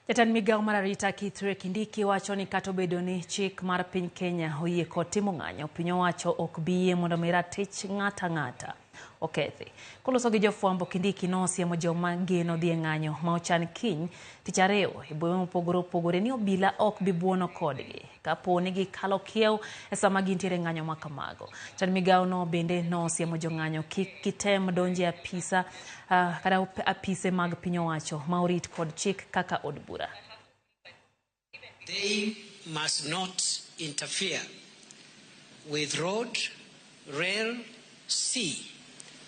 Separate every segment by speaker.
Speaker 1: Jatend migawo mar arita Kithure Kindiki wacho ni kata obedo ni chik mar piny Kenya oyie kod timo ng'anyo, piny owacho ok bi yie mondo mi ratich ng'ato ang'ata okethi. Koloso gi jofwambo, Kindiki nosiemo joma geno dhi e ng'anyo ma ochan kiny tich ariyo e bombe mopogore opogore ni obila ok bi buono kodgi kapo ni gikalo kiew e sama gintiere e ng'anyo ma kamago. Jatend migawo no bende nosiemo jong'anyo kik gitem donjo e apisa kata apise mag piny owacho ma orit kod chik kaka od bura.
Speaker 2: They must not interfere with road, rail, sea,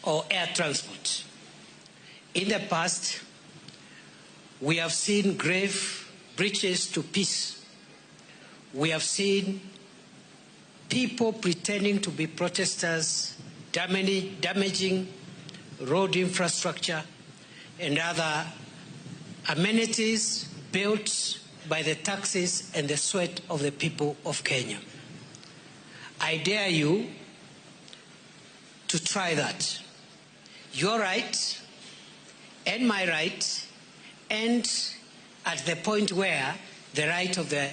Speaker 2: or air transport. In the past, we have seen grave breaches to peace. We have seen people pretending to be protesters, damaging road infrastructure and other amenities built by the taxes and the sweat of the people of Kenya. I dare you to try that. Your right and my right, and at the point where the right of the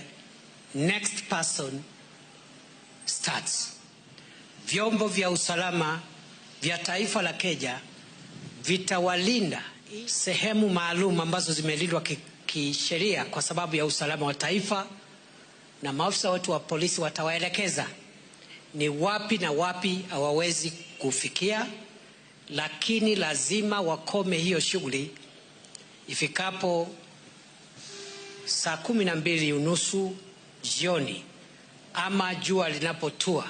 Speaker 2: next person starts. Vyombo vya usalama vya taifa la Kenya vitawalinda sehemu maalum ambazo zimelindwa kisheria kwa sababu ya usalama wa taifa, na maafisa wetu wa polisi watawaelekeza ni wapi na wapi hawawezi kufikia, lakini lazima wakome hiyo shughuli ifikapo saa 12:30 jioni ama jua linapotua.